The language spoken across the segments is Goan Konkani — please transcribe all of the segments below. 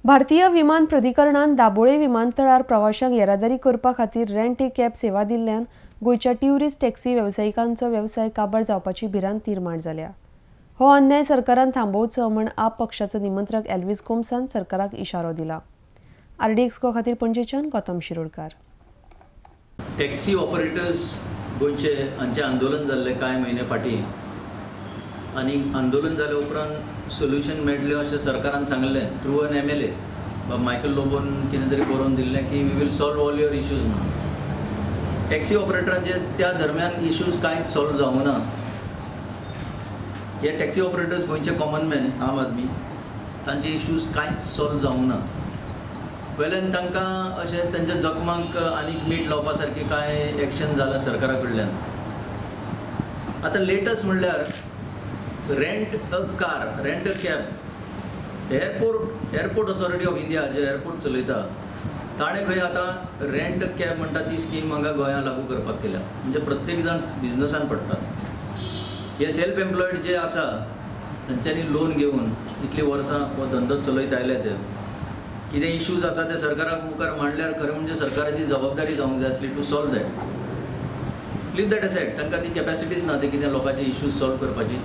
भारतीय विमान प्राधिकरणान दाबोळे विमानतळार प्रवाशांक येरादारी करपा खातीर रेंट ए कॅब सेवा दिल्ल्यान गोंयच्या ट्युरिस्ट टॅक्सी वेवसायिकांचो वेवसाय काबार जावपाची भिरांत निर्माण जाल्या. हो अन्याय सरकारान थांबोवचो म्हण आप पक्षाचो निमंत्रक एल्विस गोम्सान सरकाराक इशारो दिला. आरडीएक्स गोवा खातीर पणजेच्यान गौतम शिरोडकार. टॅक्सी ऑपरेटर्स गोंयचे हांचें आंदोलन जाल्लें कांय म्हयने फाटीं आनी आंदोलन जाल्या उपरांत सोल्युशन मेळटलें अशें सरकारान सांगलें थ्रू एन MLA Michael लोबोन कितें तरी बरोवन दिल्लें की we will solve all your issues म्हणून. टॅक्सी ऑपरेटरांचे त्या दरम्यान इश्यूज कांयच सॉल्व जावंक ना. हे टॅक्सी ऑपरेटर्स गोंयचे कॉमन मॅन, आम आदमी, तांचे इश्यूज कांयच सॉल्व जावंक ना. वेल्यान तांकां अशें तांच्या जखमांक आनीक मीठ लावपा सारकें कांय एक्शन जालां सरकारा कडल्यान. आतां लेटस्ट म्हणल्यार rent a car, rent a cab. Airport authority of India J airport चलयता ताणें खंय आतां रेंट अ कॅब म्हणटा ती स्कीम हांगा गोंयांत लागू करपाक केल्या. म्हणजे प्रत्येक जाण बिजनसान पडटा. हे सेल्फ एम्प्लॉयड जे आसा तांच्यांनी लोन घेवन इतलीं वर्सां हो धंदो चलयत आयले ते कितें इश्यूज आसा ते सरकाराक मुखार मांडल्यार खरें म्हणजे सरकाराची जबाबदारी जावंक जाय आसली to solve that. Leave that aside, तांकां ती कॅपॅसिटीज ना ते कितें लोकांचे इश्यूज सॉल्व करपाची.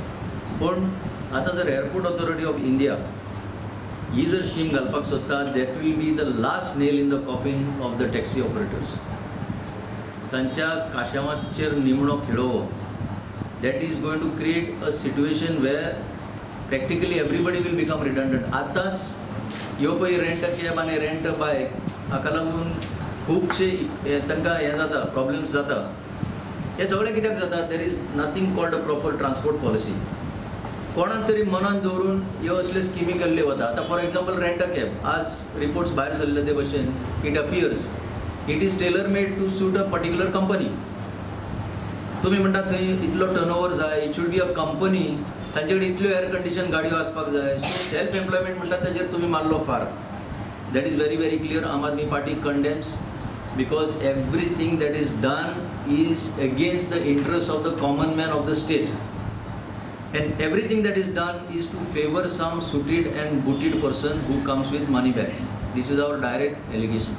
पूण आतां जर एअरपोर्ट ऑथॉरिटी ऑफ इंडिया ही जर स्कीम घालपाक सोदता that will be the last nail in the coffin of the taxi operators. तांच्या काशावाचेर निमणो खेळोवो. That is going to create a situation where practically everybody will become redundant. आतांच ह्यो पळय रेंट अ कॅब आनी रेंट अ बायक हाका लागून खुबशे तांकां हें जाता, प्रॉब्लम्स जाता. हें सगळें कित्याक जाता? There is nothing called a proper transport policy. कोणाक तरी मनान दवरून ह्यो असल्यो स्किमी केल्ल्यो वता. आतां for example rent a cab, आज रिपोर्ट्स भायर सरले ते भशेन it appears it is tailor made to suit a particular company. तुमी म्हणटा थंय इतलो टर्नओवर जाय, it should be a company, तांचे कडेन इतल्यो एअर कंडिशन गाडयो आसपाक जाय. सो सेल्फ एम्प्लॉयमेंट म्हणटा ताजेर तुमी मारलो फार. That is very very clear. Aam Aadmi Party condemns because everything that is done is against the interest of the common man of the state. And everything that is done is to favor some suited and booted person who comes with money bags. This is our direct allegation.